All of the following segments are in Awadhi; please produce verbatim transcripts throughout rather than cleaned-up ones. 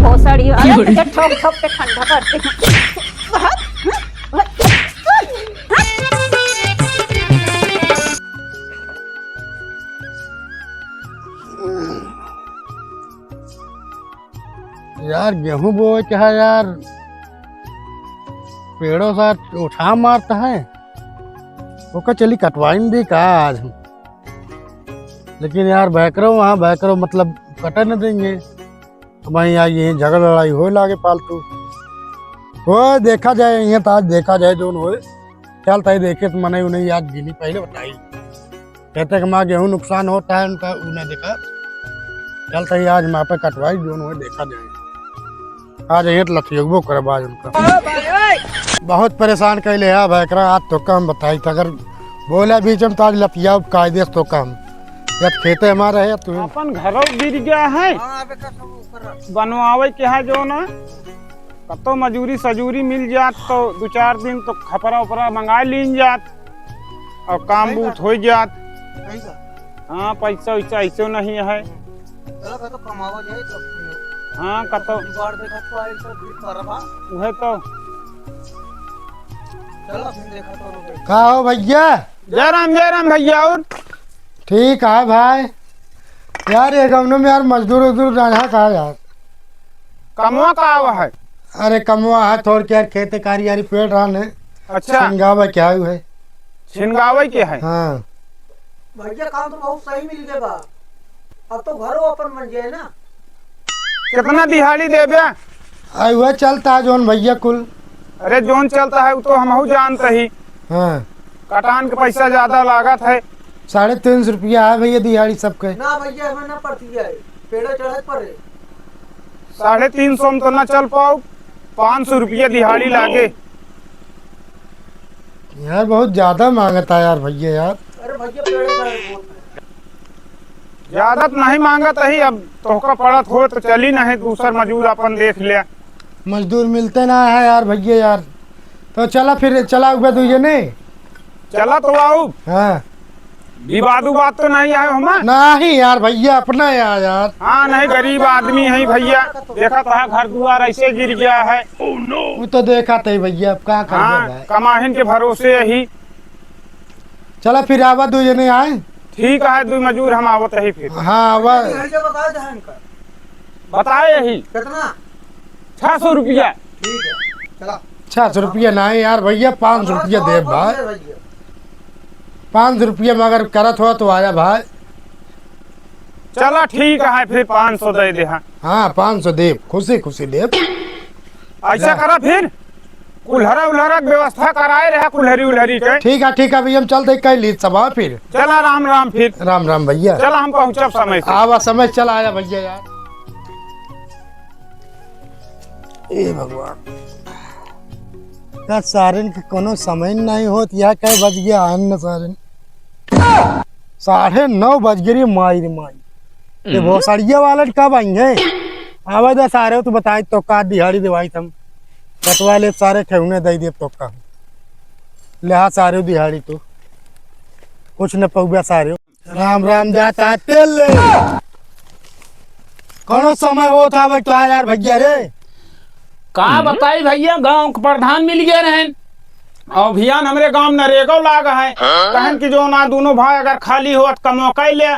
भोसड़ी वाला, तुझे ठोक ठोक के ठंडा करते हैं। यार, गेहूं बोए के है यार, पेड़ों सा उठा मारता है, ओका चली कटवाइन दी का आज हम। लेकिन यार, बैकरो वहाँ, बैकरो मतलब कटे न देंगे। अब वहीं आज यहीं झगड़ा लड़ाई होए लागे फालतू। होए, देखा जाए, यहीं तो आज देखा जाए जौन होए। चल तई देखे तो मनई उनई आज गिनी पहले बताई। कहते कि माँ गेहूं नुकसान होता है उनका, उन्हें देखा। चल तई आज माँ पे कटवाई जौन होए देखा जाए। आज यहीं तो लथियबो करब आज उनका। बहुत परेशान कैले है भाई एकरा, आज तो काम बताई था, अगर बोला बीच में तो आज लतियाब कायदे से तो काम। या खेते हमारा है तू। अपन घरों गिर गया है। हाँ, अबे का सब ऊपर रख। बनवावे के है जौन, कतो मजूरी सजूरी मिल जात तो दो चार दिन तो खपरा उपरा मंगा लीन जात और काम बूत हो जात। सही बात। हाँ, पैसा वैसा ऐसे नहीं है। चलो, कतो कमावा जाए तो। हाँ, कतो। जुगाड़ देखा तो आए तो फिर करबा। उहे तो। चलो, फिर देखा तो। का हो भैया? जय राम, जय राम भैया। और ठीक है भाई। यार, ये गमनों में यार मजदूर उजदूर रहा था यार। कमवा का आवा है? अरे, कमवा है थोड़ के यार, खेत कारी यारी पेड़ रहा ने। अच्छा। छिनगावे के आयु है। छिनगावे के है? हाँ। भैया, काम तो बहुत सही मिल गया बा। अब तो घरो अपन बन जाए ना। कितना दिहाड़ी देबे? आई हुआ चलता है जौन भैया कुल। अरे, जौन चलता है वो तो हमहू जानते ही। हाँ। कटान के पैसा ज्यादा लागत है। साढ़े तीन सौ रुपया है भैया दिहाड़ी सबके। ना भैया, हमें ना पड़ती है, पेड़े चढ़े पर रे। साढ़े तीन सौ में तो ना चल पाओ, पाँच सौ रुपया दिहाड़ी लागे। यार, बहुत ज्यादा मांगता यार भैया यार। अरे भैया, पेड़े चढ़े बहुत है। ज्यादा तो नहीं मांगत ही, अब तोहका पड़त हो तो चली, नहीं दूसर मजूर अपन देख ले। मजदूर मिलते ना है यार भैया यार, तो चला फिर, चला उबे दुइये ने। चला तो आओ। हाँ। विवाद उवाद तो नहीं आए हमा? नहीं यार भैया, अपना यार, यार। हाँ, नहीं, गरीब आदमी है भैया, देखा तो है घर दुआर ऐसे गिर गया है। वो तो देखा थे भैया, अब का करबे हाँ, भाई? कमाहिन के भरोसे यही। चला फिर आवा, दुइ जने आए। ठीक है, दुइ मजूर हम आवत ही फिर। हाँ, आवा। यही जगह बताए थे इनका। बताए ही। कितना? छह सौ रुपया। ठीक है, चला। छह सौ रुपया नहीं यार भैया, पाँच सौ रुपया दे भाई। भैया। पाँच सौ रुपया में अगर करत हो तो आया भाई। चला ठीक है, फिर पाँच सौ दे दे। हाँ, हाँ, पाँच सौ देब, खुशी खुशी देब। ऐसा करा फिर, कुल्हरा उल्हरा के व्यवस्था कराए रहा, कुल्हरी उल्हरी के। ठीक है, ठीक है भैया, हम चलते कह ली सब, हाँ, फिर। चला, राम राम फिर। राम राम भैया। चला, हम पहुँचब समय से। आवा समय, चला आया भैया यार। ए भगवान, का सारेन के कोनो समय नहीं होत, या कै बज गया हन न सारेन। साढ़े नौ बज गए रे माई रे माई। ये हम्म। भोसड़िया वाले कब आई हैं? आवे दे सारे, तू बताई तो का दिहाड़ी देवाई तम। कटवा ले सारे, ठेहुने दे दे तो का। ले आ सारे दिहाड़ी तू। कुछ न पौबे सारे। राम राम जाता तेल ले। कोनो समय होत आवे तो यार भैया रे। का हम्म। बताई भैया, गांव के प्रधान मिल गए रहन। और अभियान हमरे गांव नरेगा लाग है। हाँ? कहन कि जो ना दोनों भाई अगर खाली हो तो कमो कर ले।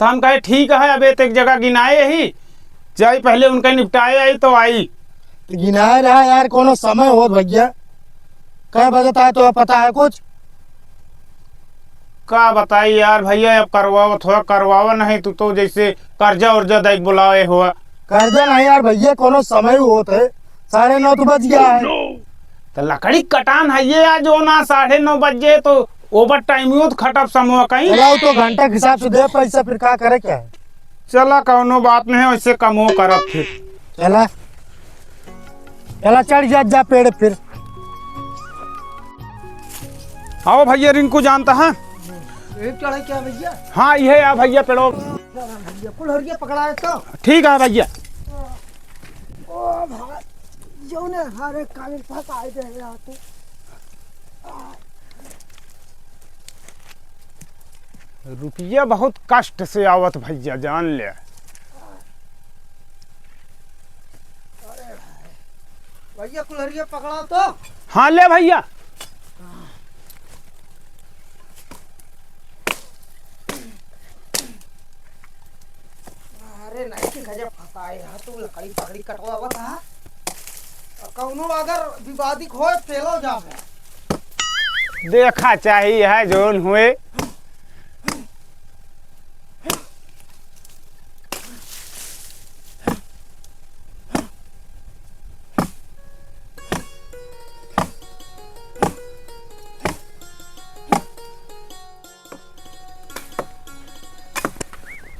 तो हम कहे ठीक है, अब एक जगह गिनाए ही जाई, पहले उनका निपटाए आई तो आई। तो गिनाए रहा यार, कोनो समय होत भैया। कै बजे तक तो पता है कुछ? का बताई यार भैया, अब करवावत हो, करवावा नहीं, तू तो जैसे कर्जा उर्जा दे के बुलाए हो। कर्जा नहीं यार भैया, कोनो समय होत है, साढ़े नौ तो बज गया है। तो लकड़ी कटान है ये आज, जो ना साढ़े नौ बज गए तो ओवर टाइम तो खटब समूह कहीं। चलाओ तो घंटा के हिसाब से दे पैसा, फिर का करे क्या है? चला, कौनो बात नहीं, वैसे कमो करब फिर। चला, चला, चढ़ जा, जा पेड़ फिर। आओ भैया, रिंकू जानता है? यही चढ़े क्या भैया? हाँ, ये है भैया पेड़ो। चला भैया, कुल्हरिया पकड़ा है तो? ठीक है भैया। ओ भाई, जो ने हमारे काबिल फंसाए दे रहा तू। रुपया बहुत कष्ट से आवत भैया, जान ले। भैया, कुल्हरिया पकड़ा तो। हाँ, ले भैया। अरे नहीं कि गजब फंसाए है तू, लकड़ी पकड़ी कटवावत है। कौनो अगर विवादिक होए, पेलो जावे। देखा चाहिए है जौन हुए।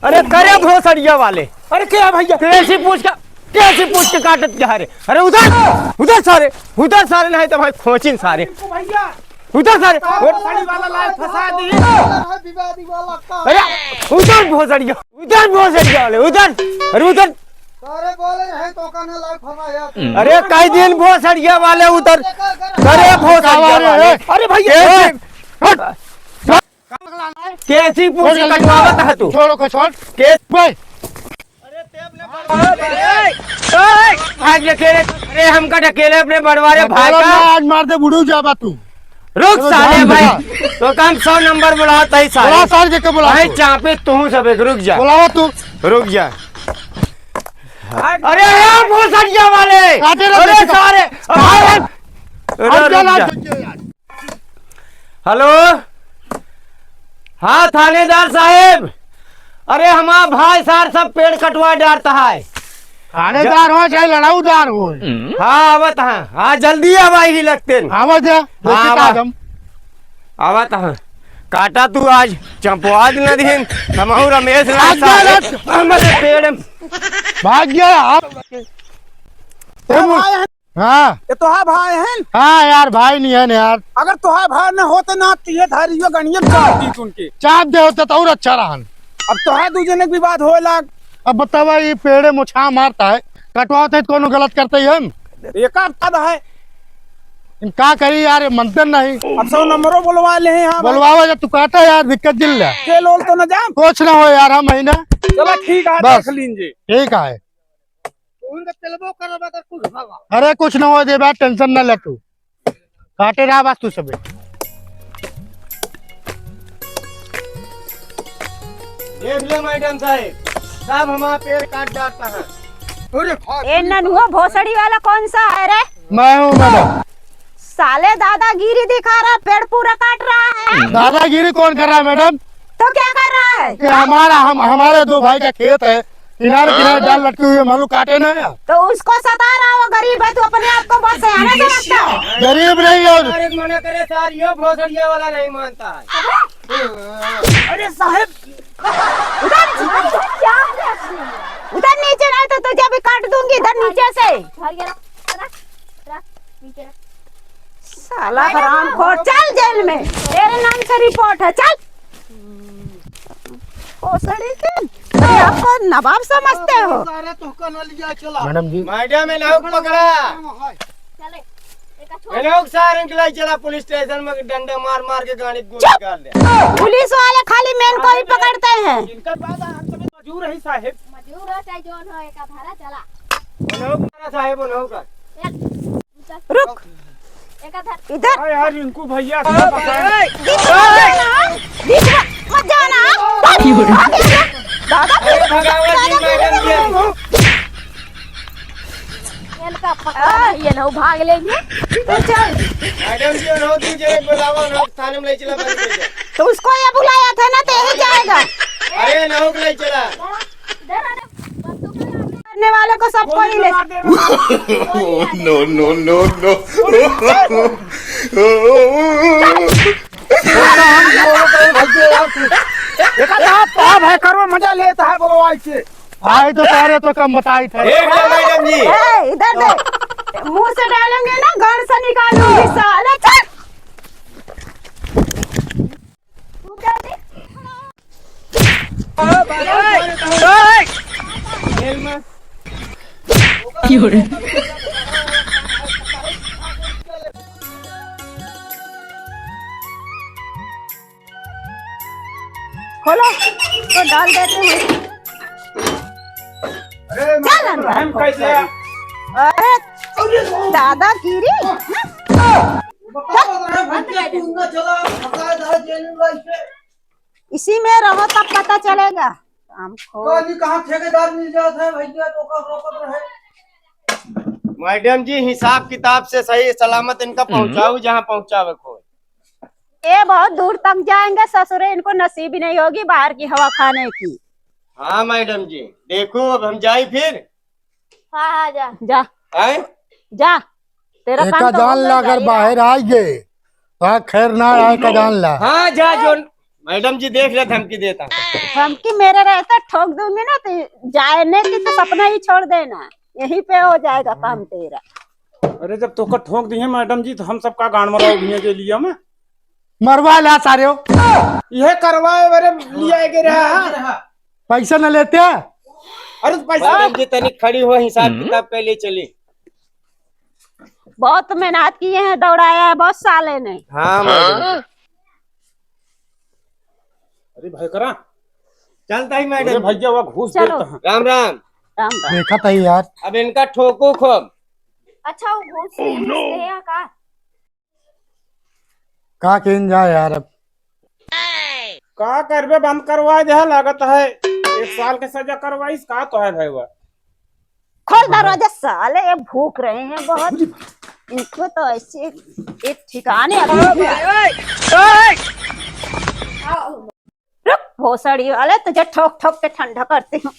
अरे करे भोसड़िया वाले, अरे क्या भैया? कैसी पूछ का, कैसी पूछ के काटत जा रे? अरे उधर, उधर सारे, उधर सारे, नहीं तो भाई खोचिन सारे। भैया, उधर सारे। और भोसड़ी वाला लाल फंसा दी। अरे उधर भोसड़िया, उधर भोसड़िया वाले, उधर। अरे उधर। सारे बोले रहे तो कहने लायक फंसाया। अरे कई दिन भोसड़िया वाले उधर। अरे भोसड़िया वाले। अरे भैया। कैसी, हट। कैसी पूछी कटवावत है तू? छोड़ो को छोड़। के-, भाई। अरे, भाग ढकेले, अरे, हमका ढकेले अपने बड़वारे भाई का। आज मार दे, बुड़ू जाबा तू। रुक चलो, साले भाई, तो काम सौ नंबर बुलावत है साले। बुला सार के, के बुला भाई तू? चापे तू सब एक, रुक जा। बुलावा तू। रुक जा। अरे, अरे, भोसड़िया वाले। काटे ना अरे, देखो। सारे, अरे, अरे, रुक जा। हेलो, हाँ थानेदार साहेब, अरे हमार भाई सार सब पेड़ कटवा डारत है। थानेदार हो चाहे लड़ाऊदार हो। हाँ आवत है, हाँ जल्दी आवा ही लगते हैं। आवा जा, हाँ, देखी आवा। का दम। आवत है, काटा तू आज चंपवाद न दिन, हमहू रमेश ना आज सारे, जा, हमारे पेड़ भाग गया आप। ए, भाई, हाँ। ये तोहार भाई हैं? हाँ यार, भाई नहीं है यार। अगर तोहार भाई न होते ना, तो ये धारियो गणियन चाप दी उनके। चाप दे होते तो और अच्छा रहन। अब तोहार दू जने के विवाद होए लाग। अब बतावा, ये पेड़े मोछा मारता है, कटवाते हैं तो कोनो गलत करते ही हम? एक हफ्ता है। इन का करी यार, ये मनते नहीं। अब सौ नंबरों बुलवा ले हैं यहाँ। बुलवावा जब तू काटा यार, दिक्कत दिल ले। तेल ओल तो न जाम? कुछ ना हो यार, हम महीना। चला ठीक है, बस। देख लीजिए। ठीक है। उनका तेलबो करब अगर कुछ भवा। अरे कुछ न हो देबा, tension न ले तू। काटे रहा बस तू सबे। देख ले मैडम साहेब, सब हमारा पेड़ काट डालता है। अरे ए ननुआ भोसड़ी वाला कौन सा है रे? मैं हूँ मैडम। साले दादागिरी दिखा रहा, पेड़ पूरा काट रहा है। दादागिरी कौन कर रहा है मैडम? तो क्या कर रहा है? ये हमारा, हम, हमारे दो भाई का खेत है, किनारे किनारे जाल लटके हुए, हम लोग काटे ना है। तो उसको सता रहा, वो गरीब है, तू अपने आप को बहुत सयाना समझता है। गरीब नहीं है। अरे मना करे सार, यो भोसड़िया वाला नहीं मानता है। अरे साहेब, उधर, उधर क्या है? उधर नीचे नहीं तो तुझे भी काट दूंगी इधर नीचे से। साला हरामखोर, चल जेल में, तेरे नाम से रिपोर्ट है, चल। भोसड़ी के, अरे आपको नवाब समझते हो? सारे तोहका न लिया चला। मैडम जी। मैडम, ये लोग पकड़ा। चले, एक छोड़। ये लोग सारे के ले चला पुलिस स्टेशन में, डंडा मार मार के गाड़ी को चुप! निकाल दे। पुलिस वाले खाली मेन को ही पकड़ते हैं। इनका बात हम सब मजूर है साहेब। मजूर हो चाहे जौन हो, एक धारा चला। वो लोग सारा साहेब, वो लोग का। एक रुक। एक धारा। इधर। अरे यार, रिंकू भैया, ए, सब बताएं। ए, बीच में मत जाना, बीच में मत जाना। दादा, अरे भगावत जी, मैडम जी। इनका पकड़ नहीं है, ना भाग लेंगे। तो चल। मैडम जी, उन्हों तुझे बुलावा, उन्हों थाने में ले चला, बंद कर दे। तो उसको ये बुलाया था ना, तो यही जाएगा। अरे, उन्हों को ले चला। करने वाले को सबको ही ले। No, no, no, no। बेटा, आप, आप है, करो, मजा लेता है, बोलो, आई के। आई तो सारे तो कम बताई थे। एक ना मैडम जी। ए, इधर दे। मुंह से डालेंगे ना, गाल से निकालूंगी साले। चल। तू क्या दे? खोलो, तो डाल देते हैं। अरे, चल अंदर। हम कैसे? अरे, तू दादागिरी। बताओ, बताओ, भैया, तू ना चला, फंसा है, दादा जेल में इसे। इसी में रहो, तब पता चलेगा। हमको कहीं कहाँ ठेकेदार मिल जाता है भैया, तो का रोकत रहे। मैडम जी, हिसाब किताब से सही सलामत इनका पहुँचाओ, जहाँ पहुँचावे को। ये बहुत दूर तक जाएंगे ससुरे, इनको नसीब ही नहीं होगी बाहर की हवा खाने की। हाँ मैडम जी, देखो अब हम जाई फिर। हाँ, हाँ, जा। जा। हैं? जा। तेरा काम एका तो जान होगा ला, अगर जाइए। बाहर आइ गए, तो हाँ, खैर ना आए का जान ला। हाँ, जा, जो मैडम जी देख ले, धमकी देता। धमकी मेरे रहते ठोक दूंगी ना, तो जाने की तो सपना ही छोड़ देना, यहीं पे हो जाएगा काम तेरा। अरे, जब तोका ठोक दिए मैडम जी, तो हम सबका गांड मराओ भैया के लिए में। मरवा ला सारे हो। यह करवाए मेरे लिए के रहा। पैसा न लेते। अरे, तो पैसा मैडम जी, तनिक खड़ी हो, हिसाब किताब कर ले चली। बहुत मेहनत किए हैं, दौड़ाया है बहुत साले ने। हाँ मैडम। अरे भाई करा। चलता ही मैडम। अरे भैया, वो घूस चलो। देता है। राम राम। राम राम। देखा था यार। अब इनका ठोको खूब। अच्छा, वो घूस से घूस दे या का? का किन जाए यार अब? का करबे, बंद करवा दे, लागत है एक साल के सजा करवाइस, का तो है भाई? खोल दरवाजा साले, ये भूख रहे हैं बहुत। इनको तो ऐसे एक ठिकाने अभी। रुक भोसड़ी वाले, तुझे ठोक ठोक के ठंडा करती हूँ।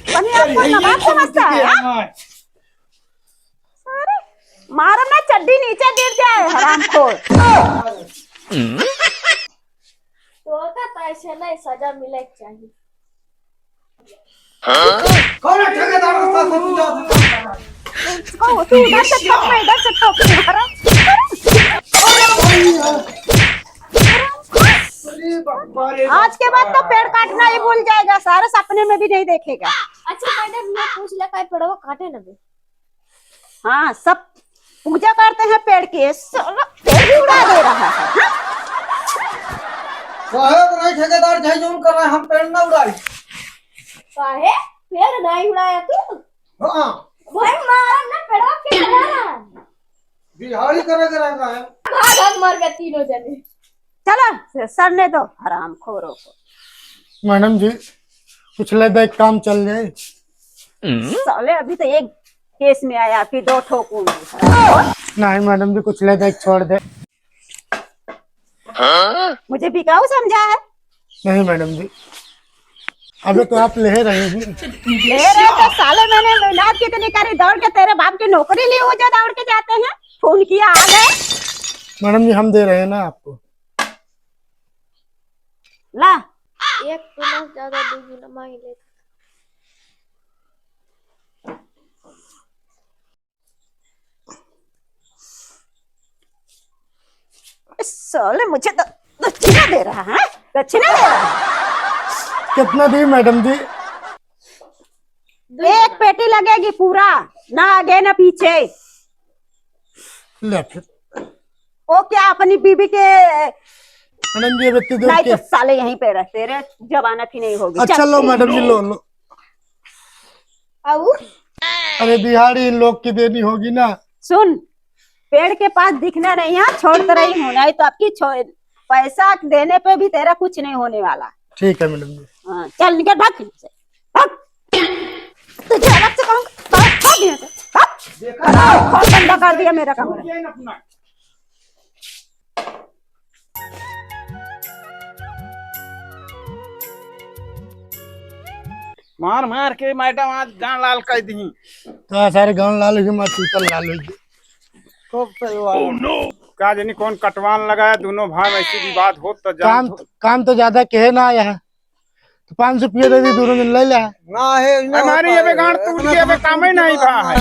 बढ़िया अपन नवाब समझता है, हाँ? अरे, मारो ना, चड्डी नीचे गिर जाए, हरामखोर। तो का तो ऐसे नहीं, सजा मिले के चाहिए। कौन है ठेकेदार के साथ तू जात है? इसको तू इधर से ठोक, मैं इधर से ठोक, मारो। अरे बाप रे। आज के बाद तो पेड़ काटना ही भूल जाएगा, सारे सपने में भी नहीं देखेगा। अच्छा मैडम, ये पूछ ले, काहे पेड़वा काटे न बे? हाँ, सब पूजा करते हैं पेड़ की, ये साला पेड़ भी उड़ा दे रहा है, हाँ? साहेब, नहीं ठेकेदार, जय जौन कर रहा है, हम पेड़ ना उड़ाई। साहेब, पेड़ नहीं उड़ाया तू? हाँ। भाई, मारा ना, पेड़वा के लगा रहा है। दिहाड़ी करे के रहता है। भाग, भाग, मर गए तीनों जने। चलो, सरने दो हरामखोरों को। मैडम जी, कुछ ले दे, काम चल जाए। साले अभी तो एक केस में आया, फिर दो ठोकूंगी। नहीं मैडम जी, कुछ ले दे, छोड़ दे। मुझे बिकाऊ समझा है? नहीं मैडम जी, अबे तो आप ले रहे हैं। ले रहे तो साले, मैंने मेहनत कितनी करी, दौड़ के तेरे बाप की नौकरी ली, वो जो दौड़ के जाते हैं, फोन किया, आ गए। मैडम जी, हम दे रहे हैं ना आपको। ला। एक तो ना ज्यादा दीजिए ना, मांग ले। इस साले मुझे द-, दक्षिणा दे रहा है, दक्षिणा दे रहा है। कितना दी मैडम जी? एक पेटी लगेगी पूरा, ना आगे ना पीछे। ले फिर। वो क्या अपनी बीबी के मैडम जी, ये बत्ती दो नहीं के? तो साले यहीं पे रह, तेरे जमानत ही नहीं होगी। अच्छा चल। लो मैडम जी, लो, लो। अरे दिहाड़ी इन लोग की देनी होगी ना। सुन, पेड़ के पास दिखना नहीं है, छोड़ते रही हूँ, नहीं तो आपकी छो-, पैसा देने पे भी तेरा कुछ नहीं होने वाला। ठीक है मैडम जी। हाँ, चल निकल, भाग यहाँ से, भाग। तुझे अलग से कहूँ, भाग, भाग यहाँ से, भाग। देखा? बहुत गंदा कर दिया मेरा कमरा। मार मार के मैडम आज गांड लाल कर दी। तो सारे गांड लाल हो गए, मार चूतल लाल हो गए। खूब सही हुआ। का जानी कौन कटवान लगाया, दोनों भाई वैसे विवाद होत तो जान काम, काम तो ज्यादा कहे ना आया है, तो पाँच सौ रुपया दे दी, दोनों दिन ले ला। ना है, ना हमारी होता ये है। गांड टूट गया, बे काम ही नहीं था। हाँ,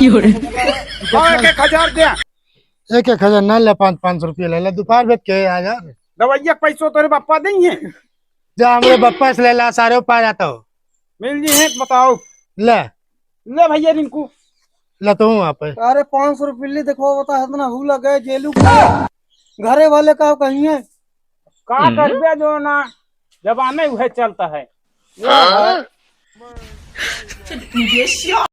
एक एक हजार दे। एक एक हजार ना ले, पाँच, पाँच सौ रुपया ले ला, दोपहर भेज के आ जा। दवाइया के पैसो तोरे बापा देंगे। जा हमरे बप्पा से ले ला, सारे पा जाता हो। मिल जी है, बताओ। ले। ले भैया रिंकू। ले तो हूँ वहाँ पे। अरे पाँच सौ रुपये ले, देखो बता, इतना हू लगे जेलू का। घरे वाले का कहिए। का हम्म। करबे जो ना, जमाने उहे चलता है। ये है।